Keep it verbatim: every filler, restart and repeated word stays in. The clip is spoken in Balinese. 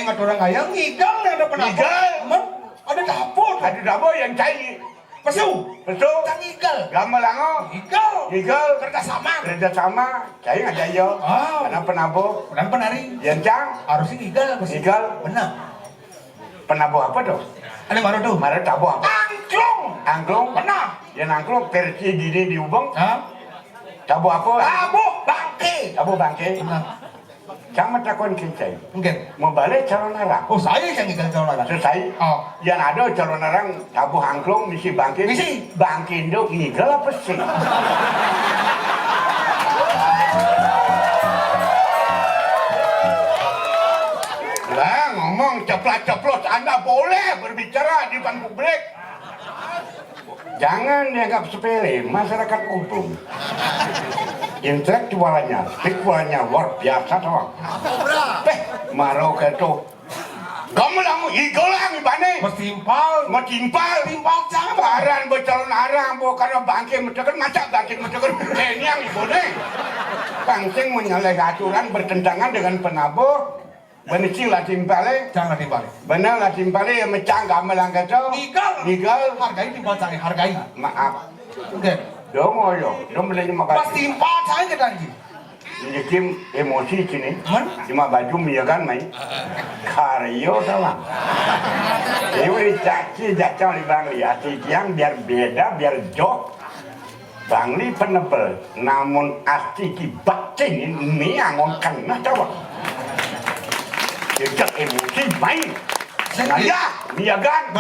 Ngaturang kaya ngigel ada penapa? Ngigel. Emang ada dapur. Ada dapur yang cai. Pesu. Pesu. Cang ngigel. Gamelango. Ngigel. Ngigel. Kerja sama. Kerja sama. Cai ngajaya. Ah. Karena penabuh. Bukan penari. Yang cang. Harusnya ngigel, pesu. Ngigel. Benar. Penabuh apa tuh? Ada baru tuh. Mara tabuh apa? Angklung. Angklung. Benar. Yang angklung versi dini di Ubung. Hah? Tabuh apa? Tabuh bangke. Tabuh bangke. Benar. Cang matakon kincai. Mungkin. Mau balik calon arang. Oh, saya yang ngigel calon arang. Selesai. Oh. Yang ada calon arang tabuh angklung misi bangke. Misi. Bangke nduk ngigel apa sih? Lah, ngomong ceplas-ceplos, Anda boleh berbicara di depan publik. Jangan dianggap sepele masyarakat Ubung. Intelektualnya, intelektualnya luar biasa, tau. Peh, mara keto. Gamelango, igelang ibane. Mestimpal. Mestimpal. Timpal cang. Baran becalon arang, bo karena bangke meteken, macak bangke meteken. Kenyang ibone. Pancing menyalahi aturan bertentangan dengan penabuh. Bener cing lah timpale. Cang lah timpale. Bener lah timpale, ya mecang gamelang keto. Ngigel. Ngigel. Hargai timpal cang, hargai. Maaf. Oke. Dong oyo, dong beli lima baju. Pas timpal cang ke danji. Ini Kim emosi sini. Man? Lima baju miagan mai. Karyo sama. Ini caci jacang di Bangli. Ati tiang biar beda, biar jok. Bangli penebel, namun ati ki batin ini angon kena coba. Jejak emosi main. Saya miagan.